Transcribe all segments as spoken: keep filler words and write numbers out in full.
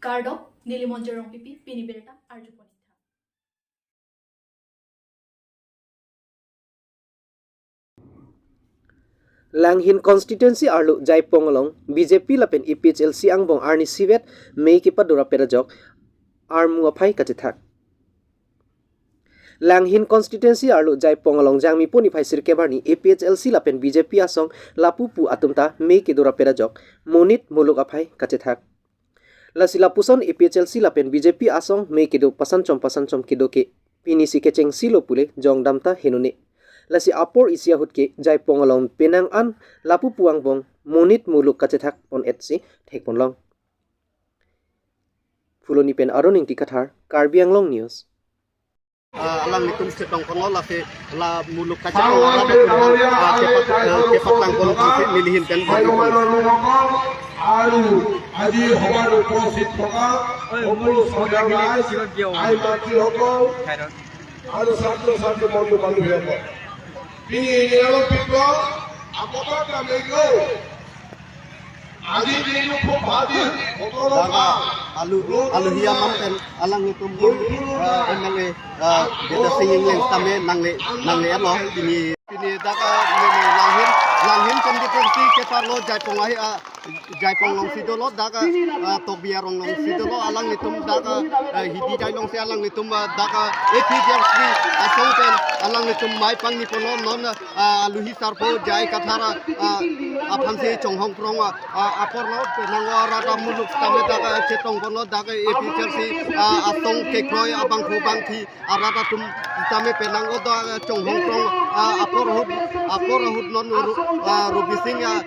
Kardom, neli Monjir Rongpipi, pini birta arjupon. Langhin constituency arlo Jaipong along B J P lapen A P H L C angbong arni isivet mei kepadorap pet ajok armu aphai kachethak. Langhin constituency arlo Jaipong along Jangmi pon iphai sirkep arni A P H L C lapen B J P asong lapu pu atum ta mei kedorap pet ajok monit muluk aphai kachethak. Lasi lapuson A P H L C lapen B J P asong mei kedo pasan chom pasan chom kedo ke pini si kechengsi lo pule jongdam ta henone. Lasi apor isi ahut ke Jaipong along penang an lapu pu angbong monit muluk kachethak pon-et si thekpon long. Phuloni pen Arun Ingti Kathar, Karbi Anglong News. Ah, alanglitum chetongponlo lasi la muluk kachethak arat atum, ah, kepat, ah, kepatangpon aphansi neli ahin pen bhai bhai. আৰু আজি সভাত উপস্থিত থকা সকলো শ্ৰদ্ধাৰ ৰাইজ, আই মাতৃসকল আৰু ছাত্ৰ ছাত্ৰী বন্ধু বান্ধৱীসকল, pini nialong piplo apotok kami ko আজি দিনটো খুব ভাল দিন, বতৰৰ Daka ভাল। Alu, aluhi aman pen alanglitum, eh, M L A, eh, Bidya Sing Engleng tame nangle, nangle-etlo. Pini, pini daka, eh, Langhin, Langhin constituency keparlo Jaipong ahi, ah, Jaipong alongsi dolo daka, eh, Tokbi arong alongsi dolo alanglitum daka, eh, Hidi Dai alongsi alanglitum, eh, daka A P H L C asong pen alanglitum mei pangniponlo non, eh, ah, aluhi sarpo J I Kathar, ah, aphansi Chonghong Prong, ah, ah, aporlo penang arat amuluk tame daka chetongponlo daka A P H L C, ah, asong kekroi abangphu bangphi arat atum tame penang o daka Chonghong Prong, ah, apor ahut, apor ahut non Ru-, ah, Rubi Sing, ah,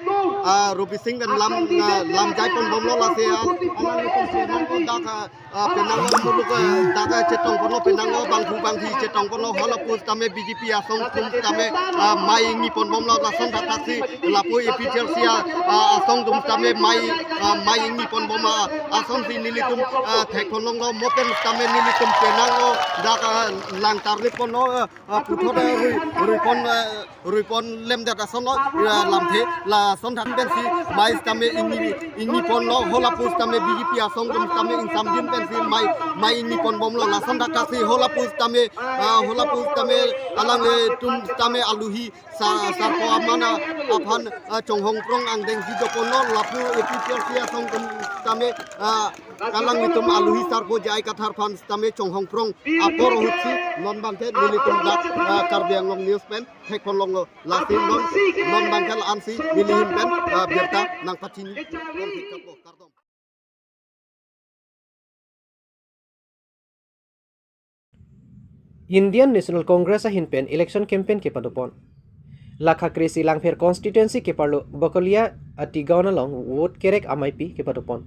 ah, Rubi Sing pen lam, ah, lam jaiponbomlo lasi, ah, alanglitum penang o daka ah, penang o muluk, ah, daka chetongponlo penang o bangphu bangphi chetongponlo halapu tame B J P asong atum tame, ah, mei ingniponbomlo lason thakthak si lapu A P H L C, ah, ah, asong atum tame mei, ah, mei ingniponbom, ah, asonsi nelitum, ah, thekpon longlo mo pen tame nelitum penang o daka, ah, langtarliponlo, ah, ah, puthot, ah, rui, ruipon, ah, ruipon lemdet ason lo, ah, lamthe, lason thak pensi mei tame ingni, ingniponlo, halapu tame B J P asong atum tame ingsamjin pensi mei, mei ingniponbomlo, lason thakthak si halapu tame, ah, halapu tame alanglitum tame aluhi sa, sarpo aman aphan, ah, Chonghong Prong angdengsi doponlo, lapu A P H L C asong atum tame, ah, alanglitum aluhi sarpo J I Kathar aphan tame Chonghong Prong apor ahut si non abangke nelitum dak, ah, Karbi Anglong News pen thekpon longlo. Lasi non, non abangke la-ansi neli ahin pen, ah, birta nangpachini. Kardom. Indian National Congress ahin pen election campaign kepadopon. Lakha kre-isi Langpher constituency keparlo Bokolia Atigaon along vote kerek ameipi kepadopon.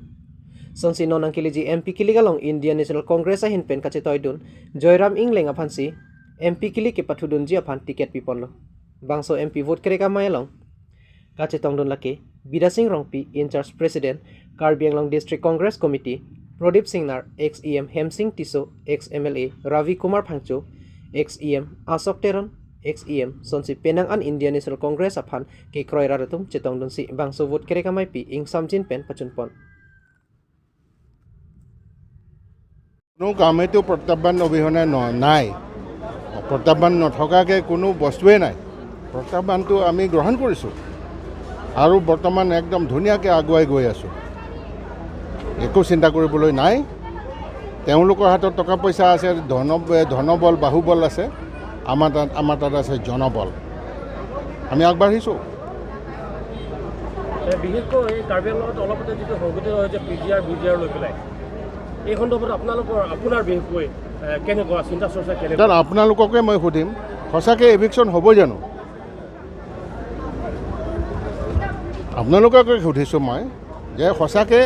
Sonsi non nangkeleji M P kilik along Indian National Congress ahin pen kachetoidun Joyram Engleng aphansi M P kilik kepathudunji aphan ticket piponlo. Bangso M P vote kerek amei along kachetongdun lake Bidya Sing Rongpi, in charge president, Karbi Anglong District Congress Committee, Pradip Singnar, ex E M Hemsing Tisso, ex M L A Ravi Kumar Phangcho, ex E M Ashok Teron, ex E M sonsi penang an Indian National Congress aphan kekroi rat atum chetongdunsi bangso vote kerek ameipi ingsamjin pen pachunpon. কোনো কামেতো প্ৰত্যাহ্বান অবিহনে ন-, নাই। প্ৰত্যাহ্বান নথকাকে কোনো বস্তুৱেই নাই। প্ৰত্যাহ্বানটো আমি গ্ৰহণ কৰিছোঁ আৰু বৰ্তমান একদম ধুনীয়াকৈ আগুৱাই গৈ আছোঁ। একো চিন্তা কৰিবলৈ নাই। তেওঁলোকৰ হাতত টকা পইচা আছে, ধন, ধনবল, বাহুবল আছে। আমাৰ তাত, আমাৰ তাত আছে জনবল। আমি আগবাঢ়িছোঁ। এ, বিশেষকৈ এই কাৰ্বি আংলঙত অলপতে যিটো সংঘটিত হৈছে P G R, B G আৰ লৈ পেলাই, এই সন্দৰ্ভত আপোনালোকৰ, আপোনাৰ বিশেষকৈ, এ, কেনেকুৱা চিন্তা চৰ্চা কেনেকুৱা? ছাৰ, আপোনালোককে মই সুধিম, সঁচাকৈ এভিকশ্যন হ'ব জানো? আপোনালোককে সুধিছোঁ মই যে সঁচাকৈ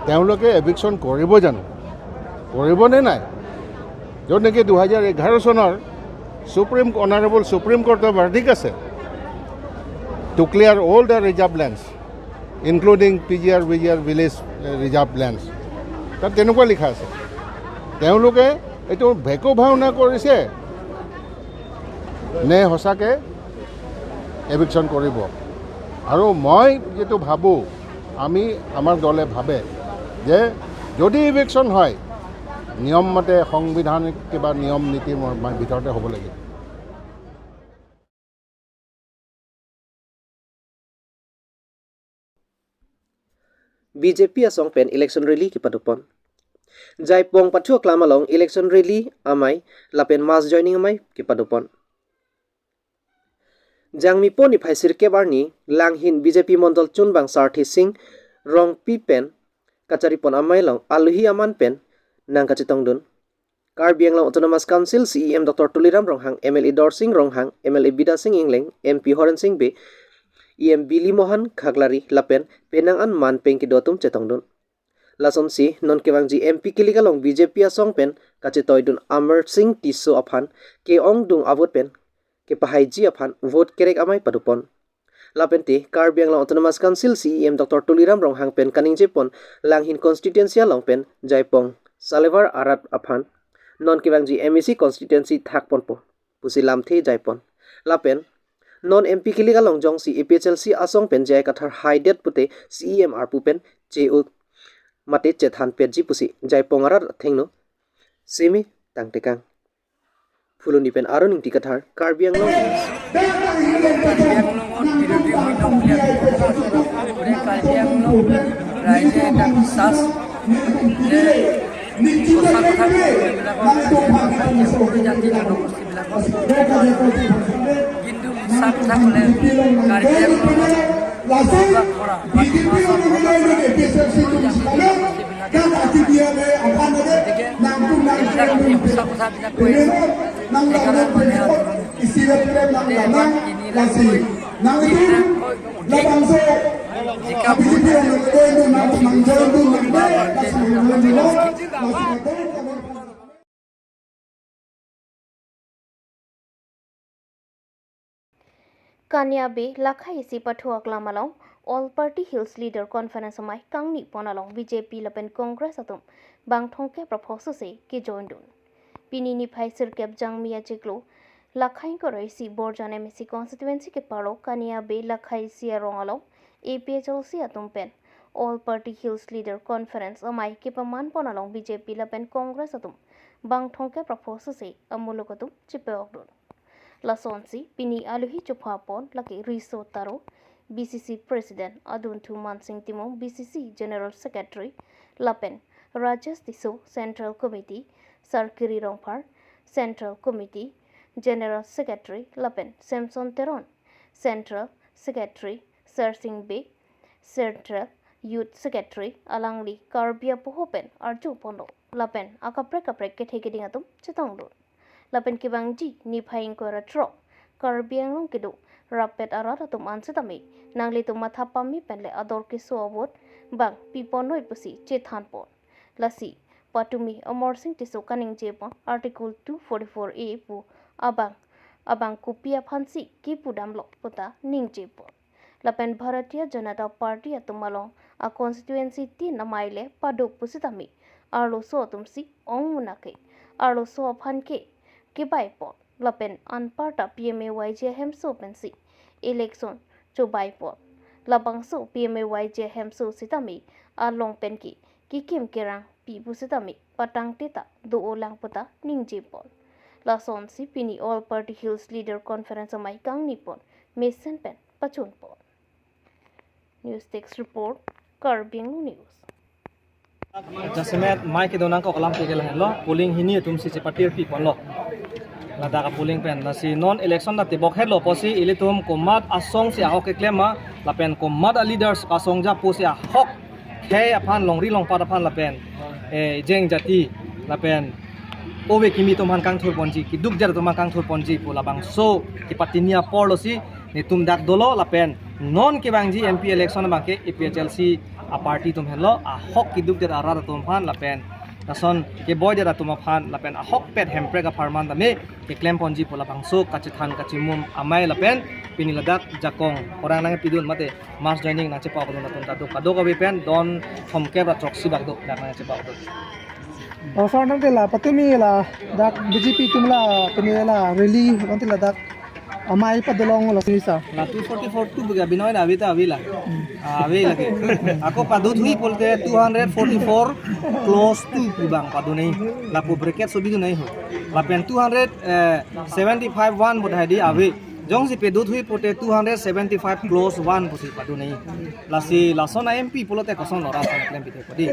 তেওঁলোকে এভিকশ্যন কৰিব জানো, কৰিব নে নাই? য'ত নেকি দুহেজাৰ এঘাৰ চনৰ Supreme, Honorable Supreme Court ৰ verdict আছে, to clear all the reserve lands, including P G R, B G R village, uh, reserve lands। তাত তেনেকুৱা লিখা আছে। তেওঁলোকে এইটো ভেকো ভাওনা কৰিছে নে সঁচাকৈ এভিকশ্যন কৰিব? আৰু মই যিটো ভাবোঁ, আমি, আমাৰ দলে ভাবে যে যদি ইভিকশ্যন হয়, নিয়ম মতে সংবিধানিক কিবা নিয়ম নীতি ম-, ভিতৰতে হ'ব লাগিব। B J P asong pen election rally kepadopon. Jaipong pathu aklam along election rally amei lapen mass joining amei kepadopon. Jangmi po niphai sirkep arni Langhin B J P Mondol chunbang Sarthi Sing Rongpi pen kacharipon amei along aluhi aman pen nangkachetongdun. Karbi Anglong Autonomous Council C E M Doctor Tuliram Ronghang, M L A Dorsing Ronghang, M L A Bidya Sing Engleng, M P Horen Sing Bey, E M Bili Mohan Khaklari lapen penang an man peng kedo atum chetongdun. Lasonsi non kevangji M P kilik along B J P asong pen kachetoidun Amar Sing Tisso aphan ke-ongdung avote pen kepahaiji aphan vote kerek amei padopon. Lapente Karbi Anglong Autonomous Council C E M Doctor Tuliram Ronghang pen kaningjepon Langhin constituency along pen Jaipong Salevar arat aphan non kevangji M A C constituency thakponpo pusi lamthe jaipon. Lapen non M P kilik along jongsi A P H L C asong pen J I Kathar haidet pute C E M arpu pen che-o mate chethan petji pusi Jaipong arat athengno semi tangtekang. Phuloni pen Arun Ingti Kathar, Karbi Anglong News. Karbi Anglong বিৰোধী হৈ লওক বুলি আমি ক'ব পাৰোঁ। গোটেই কাৰ্বি আংলং ৰাইজে এটা বিশ্বাস যে সঁচা কথা ক'লে এইবিলাকৰ কাৰণে ভাল পায়, গোটেই জাতি জনগোষ্ঠীবিলাকৰ কিন্তু মিছা কথা ক'লে কাৰ্বি আংলঙত বসবাস কৰা বা ডিমা হাছাও বসবাস কৰা জাতি জনগোষ্ঠীবিলাক, গতিকে এইবিলাক সঁচা কথাবিলাক কৈ আছে। সেইকাৰণে মানে আজি গোটেই এবাৰ তিনি লাখ যিমান জিকাব, Kaniabe lakhai isi pathu aklam along All Party Hills Leader Conference amei kangnipon along B J P lapen Congress atum bang thomkep ra pho sose kejoindun. Pini niphai sirkep Jangmi achiklo lakhai ingkoi ra isi Borjan M A C constituency keparlo Kaniabe lakhai isi arong along A P H L C atum pen All Party Hills Leader Conference amei kepamanpon along B J P lapen Congress atum bang thomkep ra pho sose amuluk atum chepe-okdun. Lasonsi pini aluhi chophapon lake Riso Taro, B C C President, Adunthu Mansing Timung, B C C General Secretary, lapen Rajesh Tisso, Central Committee, Sarkiri Rongphar, Central Committee, General Secretary, lapen Samson Teron, Central Secretary, Sarsing Bey, Central Youth Secretary, alangli Karbi apoho pen arjuponlo lapen akaprek kaprek kethe keding atum chetongdun. Lapen kevangji niphai ingkoi ra throk Karbi Anglong kedo rapet arat atum an setame nanglitum matha pame pen le ador keso avote bang piponnoi pusi chethanpon. Lasi patumi Amar Sing Tisso kaningjepon Article two forty-four A pu abang abang kopi aphansi kepudamlo puta ningjepon. Lapen Bharatiya Janata Party atum along a constituency tin amei le paduk pusitame arloso atumsi ong munak ke arloso aphan ke kebaipon. Lapen anparta P M A Y G ahemso pensi election chobaipon. Labangso P M A Y G ahemso sitame along pen ke kekim kerang pi pusitame patangte ta do-olang puta ningjepon. Lasonsi pini All Party Hills Leader Conference amei kangnipon mesen pen pachunpon. News Desk Report, Karbi Anglong News. Jasemet amei kedo nangkok alam ke kelang lo, polling hini atumsi chepatir piponlo. Ladak a polling pen, lasi non election ta tebok hetlo pusi ilitum komat asongsi ahok keklem ma, lapen komat a leaders asong ja pusi ahok khei aphan, longri longpat aphan lapen, eh, jeng jati lapen ove kimi atum aphan kangthurponji, kedukdet atum aphan kangthurponji pu labangso kepatini aporlosi netum dak dolo. Lapen non kevangji M P election abang ke A P H L C a party atum henlo, ahok kedukdet arat atum aphan lapen lason keboidet atum aphan lapen ahokpet Hemprek apharman tame keklemponji pu labangso kachethan kachimum amei lapen pini ladak jakong orang nangpidun mate mass joining nangchepakdun atum ta do, kadokave pen don thomkep ra throksi bak do, dak nangchepakdun. Oh, sir, nangte la patumi ladak B J P atum la tumi la rally nangte ladak Amei padolonglo sisa. La two forty-four two bega binoi na ave ta ave la. Ah, ave lagi. Ako padothui pulote two hundred forty-four clause two pu abang padonei. Lapu bracket so bidunei ho. Lapen two hundred seventy-five one bodhai di ave. Jongsi padothui pulote two hundred seventy-five clause one pusi padonei. Lasi lason a-M P pulote kosonlo rat ason klem pite kodi.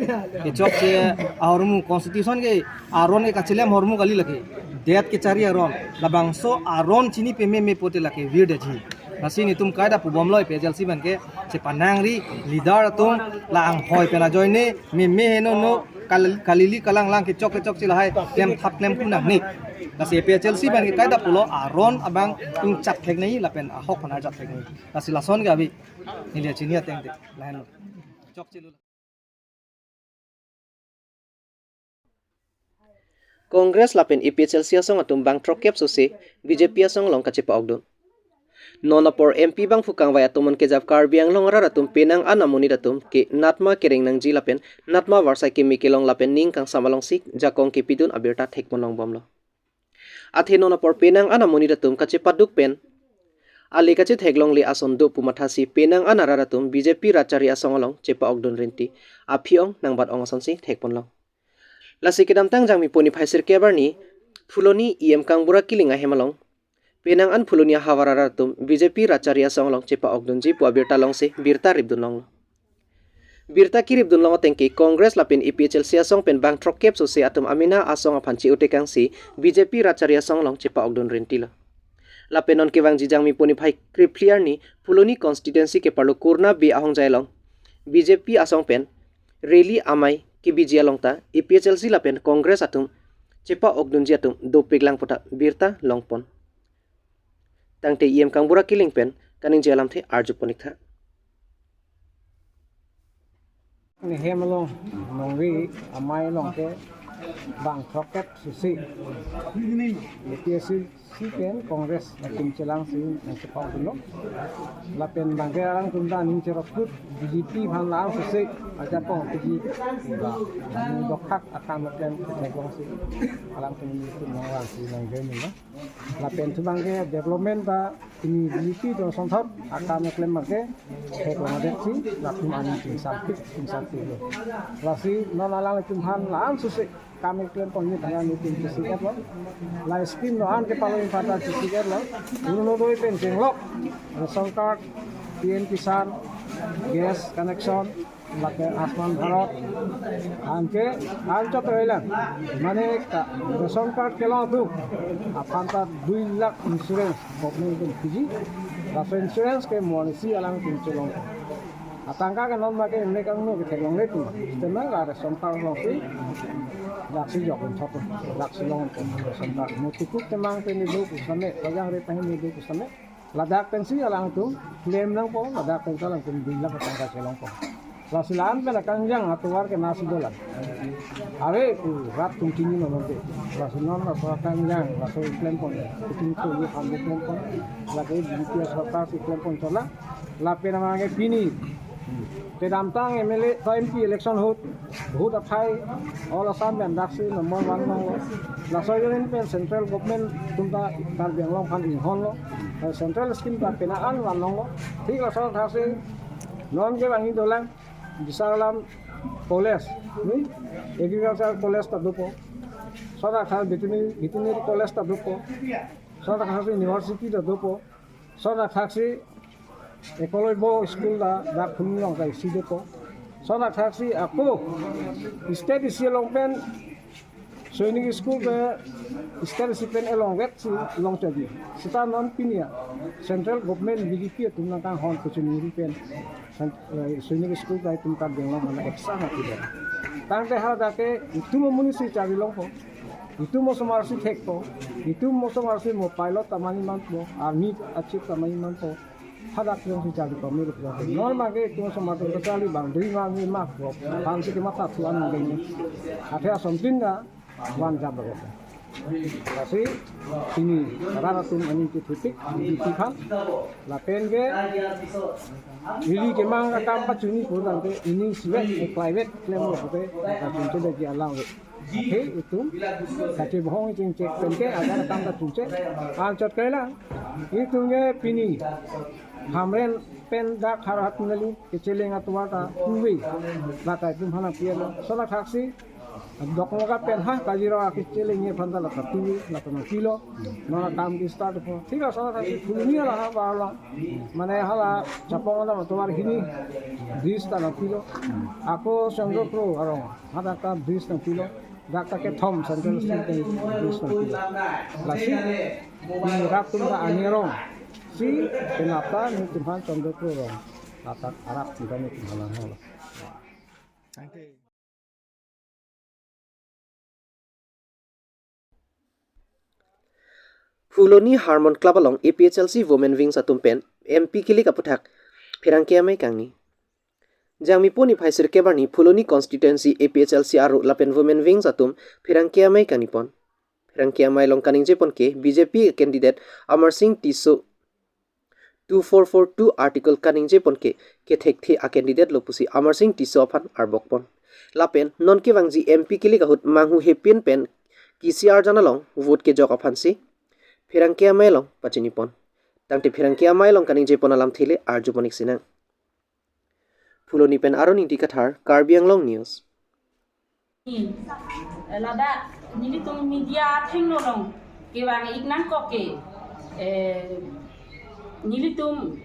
Kechokche ahormu constitution ke aron ke kachelem ahormu kali lagi. Det kechari aron. Labangso aron chini pememe pulote lake virdetji. Lasi netum kaida pubomlo A P H L C abangke chepanangri leader atum la anghoi pen ajoine meme heno no kal-, kalili kalanglang kechok kechokche lahai klemthap klem kunang ni. Lasi A P H L C abangke kaida pulo aron abang ingchap theknei lapen ahok aphan arjap theknei. Lasi lason ke abi neli chini ateng te lahenlo. Chokche lo. Congress lapen A P H L C asong atum bang throkkep sose B J P asong along kachepa-okdun. Non apor M P bangphu kangvai atomon kejap Karbi Anglong arat atum penang an amonit atum ke natma kereng nangji lapen natma varsai keme kelong lapen ning kangsam alongsi jakong kepidun abirta thekponlongbomlo. Athe non apor penang an amonit atum kachepaduk pen ale kachetheklongle ason do pu mathasi penang an arat atum B J P rat chari asong along chepa-okdun rinti aphi-ong nangbat-ong asonsi thekponlong. Lasi kedamtang Jangmi puni phai sirkep arni Phuloni E M Kangbura Killing ahem along penang an Phuloni ahavar arat atum B J P rat chari asong along chepa-okdunji pu abirta longsi birta ripdunlonglo. Birta kiripdunlong atengke Congress lapen A P H L C asong pen bang throkkep sose atum amena asong aphan che-otekangsi B J P rat chari asong along chepa-okdun rintilo. Lapen non kevangji Jangmi puni phai krephli arni Phuloni constituency keparlo Kurna Bey ahongjai along B J P asong pen rally amei kebiji along ta A P H L C lapen Congress atum chepa-okdunji atum dopiklang puta birta longpon. Tangte E M Kangbura Killing pen kaningje alamthe arjupon-iktha. Nehem along nongri amei along ke bang throkkep sose A P H L C pen Congress atum chelangsi nangchepa-okdunlo. Lapen abangke arang atum ta aning cherokut B J P aphan lang sose ajakong P G ba dokhak akam aklem theklongsi alangtum atum nangvangsi nangdemilo. Lapen thu abangke development ta ini B J P dosonthot akam aklem abangke theklongdetsi latum aning chingsampik chingsampiklo. Lasi non alanglitum aphan lang sose kam keklem ponji tangka netum chisi-etlo. La scheme no an kepalo infata chisi-etlo. Orunodoi pen chenglok, ration card, P M Kisan, gas connection, lake Ayushman Bharat, anke anchot oilang. Mane ekta ration card kelong atum aphan ta dui lakh insurance government atum piji. Laso insurance ke mo isi alangtum chelong. Atangka ke non make mek angno ke theklongle atum. Sitame la ration card alongsi laksi jok un thot, laksi long un ration card. Mo tukuk temang pen do pusitame, pajang re pahin do pusitame. Ladak pensi alangtum claim nangpo, ladak pensi alangtum dui lakh atangka chelongpo. Lasi la-an pen akangjang atovar ke nasi dolang. Are pu rat atum chini nonte. Lasi non laso akangjang, laso klempon. Kuting ko ye ham klempon. Lake B J P sorkar si klempon chola. Lapen abangke pini kedamtang M L A, M P election ahut, bahut aphai, all Assam pen daksi number one longlo. Laso ajoine pen central government atum ta Karbi Anglong aphan inghonlo. Central scheme ta penang an vanlonglo. Thik laso athaksi non kevangji dolang Bisar Alam College, hmm? Agriculture College ta dopo. Laso athaksi veterinary, veterinary college ta dopo. Laso athaksi university ta dopo. Laso athaksi Eklavya school ta dak Phuloni along ta isi dopo. Laso athaksi ako state isi along pen Sainik school ke state isi pen elong vek si longchotji. Seta non pini a central government B J P atum nangkanghon kachini pen cent-, eh, Sainik school ta itum Karbi Anglong mana eksa mati ber. Tangte hadak ke itum amonit si charlilongpo. Itum osomar si thekpo. Itum osomar si mo pilot ta mani manpo. Army a chief ta mani manpo. Hadak jongsi charli pamir pulote. Non abangke itum osomar atum kacharli abang dui ma ni ma ko. Aphansi kematha thu an dei. Athe asontin ta van jam lage. Lasi pini rat atum aning kethepik, kethepik aphan. Lapen ke ili kemang akam pachini pu tangte ini sibek private klemlo pute, kachunche dagi alang le. Athe itum kachebhong chingchek penke agar kam ta chingchek. Anchot kailang itum ke pini Hamren pen dak Howraghat neli kecheleng atovar ta two-way. Lata itum aphan nangpi-etlo. Sola thaksi Dokmoka pen ha Kaziranga kecheleng aphan ta lata two-way, lata nangpilo. Non akam ke-start po. Thik ase, sola thaksi Phuloni hala ha barlo. Mane hala Chapong Adam atovar hini bridge ta nangpilo. Ako Chandra Pro arong hadak ta bridge nangpilo. Dak ta kethom Central Street pen bridge nangpilo. Lasi pini rat atum ta ani arong si penap ta nelitum aphan Chandra Pro arong lata arap tingkan nelitum aphan nanghanglo. Phuloni Harmon Club along A P H L C Women Wings atum pen M P kilik aputhak pherangke amei kangni. Jangmi puni phai sirkep arni Phuloni constituency A P H L C aru lapen Women Wings atum pherangke amei kangnipon. Pherangke amei along kaningjepon ke B J P candidate Amarsing Tisso two four four two article kaningjepon ke kethekthe a-candidate lo pusi Amarsing Tisso aphan arbokpon. Lapen non kevangji M P kilik ahut manghu hepin pen kisi arjan along vote kejok aphansi pherangke amei along pachinipon. Tangte pherangke amei along kaningjepon alamthe le arjupon-ik sinang. Phuloni pen Aron Ingti Kathar, Karbi Anglong News. Ladak nelitum media athengno along kevang-ik nangkok ke, eh, nelitum,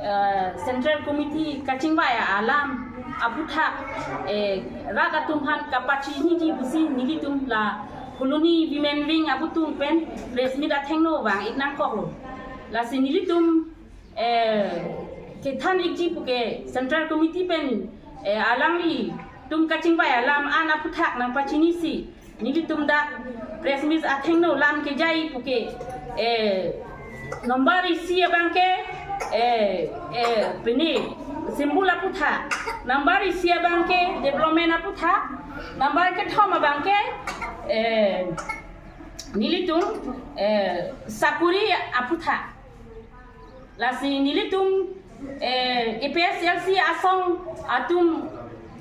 eh, Central Committee kachingvai alam aputhak, eh, rat atum aphan kapachiniji pusi nelitum la Phuloni Women Wing abutung pen press meet athengno vang-ik nangkoklo. Lasi nelitum eh, kethan-ikji puke Central Committee pen, eh, alanglitum kachingvai alam an aputhak nangpachinisi nelitum dak press meet athengno lam kejai puke, eh, number isi abangke, eh, eh, pini symbol aputhak, number isi abangke development aputhak, number kethom abangke, eh, nelitum, eh, sakuri aputhak. Lasi nelitum, eh, A P H L C asong atum,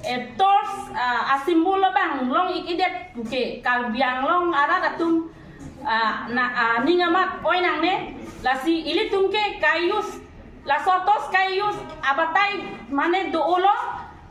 eh, torch, ah, a-symbol abang long-ik-edet puke Karbi Anglong arat atum, ah, na, ah, ning amat oi nangne. Lasi ilitum ke ka-use, laso torch ka-use abatai mane do-olo,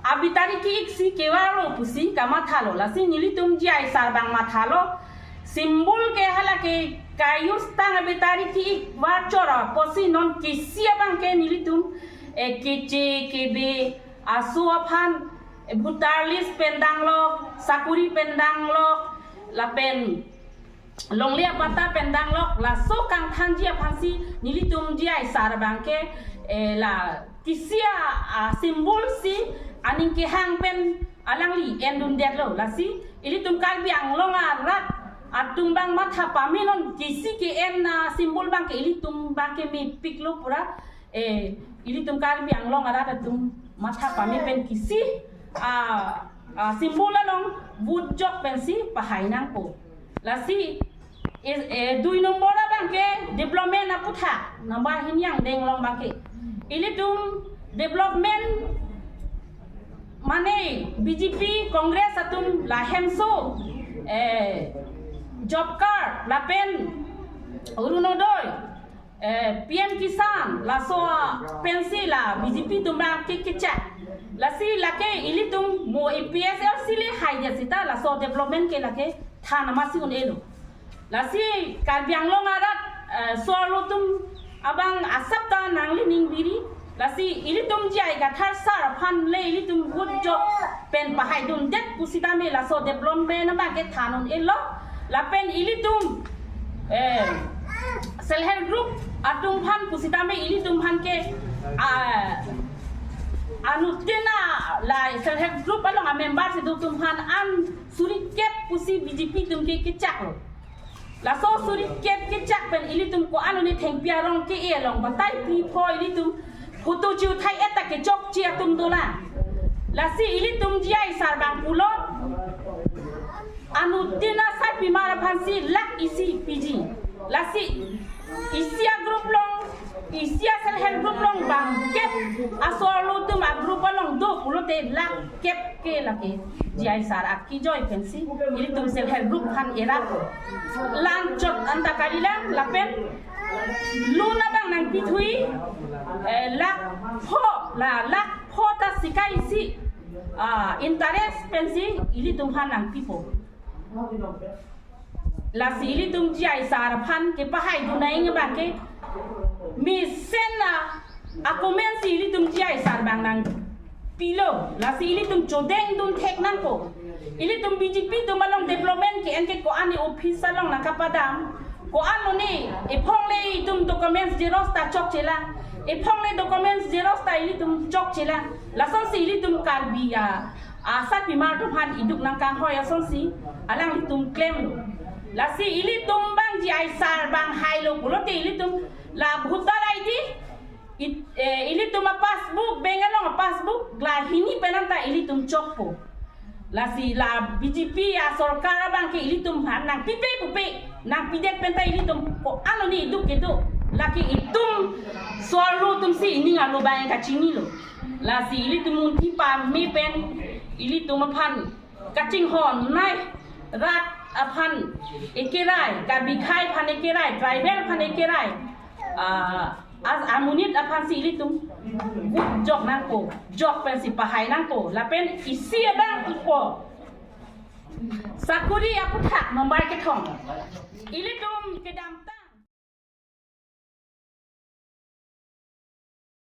a-battery ki-ik si kevarlo pusi kamathalo. Lasi nelitum G I sar abang mathalo. Symbol ke hala ke ka-use tang a-battery ki-ik varchor apotsi non kisi abangke nelitum, eh, keche kebe aso aphan, eh, voter list pen danglok, sakuri pen danglok, lapen longle apatta pen danglok, laso kangthanji aphansi nelitum G I sar abangke, eh, la kisi a-symbol si aning kehang pen alangli endundetlo. Lasi ilitum Karbi Anglong arat atum abang matha pame non kisi ke-en a-symbol abangke ilitum abangke mepiklo pura, eh, ilitum Karbi Anglong arat atum matha pame pen kisi, ah, ah, symbol along vote jok pensi pahai nangpo. Lasi, eh, eh, dui nombor abangke development aputhak, number hini angdeng along abangke. Ilitum development mane B J P Congress atum lahemso, eh, job card, lapen Orunodoi, eh, P M Kisan, laso pensi la B J P atum abangke kechak. Lasi lake ilitum mo A P H L C le haidetsi ta laso development ke lake than amatsi un-elo. Lasi Karbi Anglong arat, eh, so-arlo atum abang asap ta nangli ning biri. Lasi ilitum G I Kathar sar aphan le ilitum vote jok pen pahaidundet pusitame laso development abangke than un-elo. Lapen ilitum, eh, self help group atum aphan pusitame ilitum aphan ke, ah, anuttin a la self help group along a-member si do atum aphan an suri kep pusi B J P atum ke kechaklo. Laso suri kep kechak pen ilitum ko-an lone thengpi arong ke-e along batai pi pho ilitum photo chiuthai-et ta kechokche atum dolang. Lasi ilitum G I sar abang pulo, anuttin asarpimar aphansi lakh isi piji. Lasi isi a-group along, isi a-self help group along bangkep aso-arlo atum a-group Palong do pulote lakh kep ke lake G I sar akijoi pensi ilitum self help group aphan era. Lanchot anta kalilang lapen loan abang nangpithui, eh, lakh pho, la lakh pho ta sikai isi, ah, interest pensi ilitum aphan nangpipo. Lasi ilitum G I sar aphan kepahai dunai nge abang ke mesen a akomen si ilitum G I sar abang nangpilo. Lasi ilitum chodeng dun thek nangpo. Ilitum B J P atum along development ke-en ke ko-an ne office along nangkapadam, ko-an lo ne, ephong le itum documents xerox ta chokchelang, ephong le documents xerox ta ilitum chokchelang. Lasonsi ilitum Karbi a asat pimar atum aphan iduk nangkanghoi asonsi alanglitum klemlo. Lasi ilitum abang G I sar abang hailo pulote ilitum la voter I D, it, eh, ilitum a passbook, bank along a passbook la hini pen anta ilitum chokpo. Lasi la B J P a sorkar abang ke ilitum aphan nangpipe pupe, nangpidet pen ta ilitum ko-an lo ne iduk kedo. Lake itum solo atum si ining alo abang kachinilo. Lasi ilitum munti pame pen ilitum aphan kachinghon nai rat aphan ekerai, Karbi akhai aphan ekerai, tribal aphan ekerai, ah, as amonit aphan si ilitum jok nangpo, jok pensi pahai nangpo, lapen isi abang po. Sakuri aputhak number kethom. Ilitum kedam